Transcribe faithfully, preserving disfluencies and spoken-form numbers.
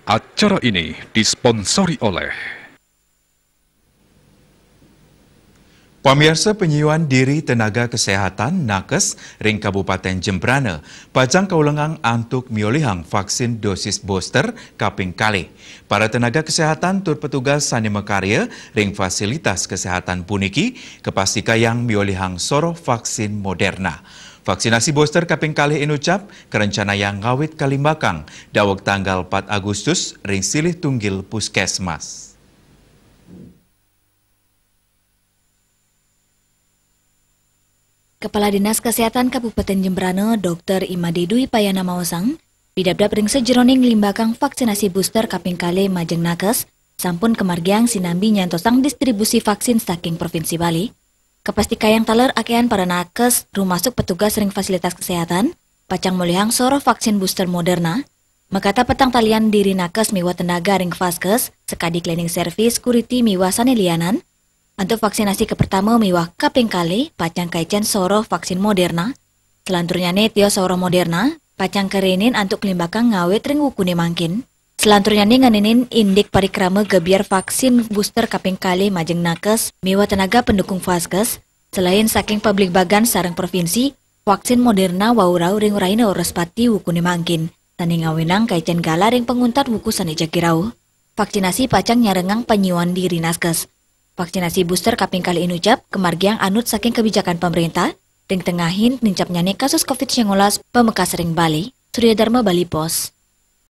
Acara ini disponsori oleh Pamiarsa, penyuyuan diri tenaga kesehatan nakes ring Kabupaten Jembrana pacang kaulengang antuk miolihang vaksin dosis booster kaping kalih. Para tenaga kesehatan tur petugas sane makarya ring fasilitas kesehatan puniki kapastikayang miolihang soroh vaksin Moderna. Vaksinasi booster kaping kalih inucap karencanayang ngawit kalimbakang daweg tanggal empat Agustus ring silih tunggil puskesmas. Kepala Dinas Kesehatan Kabupaten Jembrana, Dokter Imade Dwi Payana maosang, pidabdab ring sajeroning limbakang vaksinasi booster kaping kalih majeng nakes sampun kamargiang sinambi nyantosang distribusi vaksin saking Provinsi Bali. Kapastikayang taler akehan para nakes, rumasuk petugas ring fasilitas kesehatan, pacang molihang soroh vaksin booster Moderna, makata petang talian diri nakes miwah tenaga ring vaskes, sakadi cleaning service, security miwah sane lianan, antuk vaksinasi kapertama miwah kaping kalih pacang kaicen soroh vaksin Moderna. Selanturnyane tios soroh Moderna pacang karenin antuk kalimbakang ngawit ring wukune mangkin. Selanturnyane ngeninin indik parikrama gebyar vaksin booster kaping kalih majeng nakes miwah tenaga pendukung vaskes, selain saking pabligbagan sareng provinsi, vaksin Moderna wau rauh ring rahina Wraspati wukune mangkin, sane ngawinang kaicen galah ring panguntat wuku sane jagi rauh. Vaksinasi pacang nyarengang panyuyuan diri nakes. Vaksinasi booster kaping kalih inucap kamargiang anut saking kebijakan pemerintah, ring tengahin nincapnyane kasus covid sembilan belas pamekas ring Bali. Surya Dharma, Bali Post.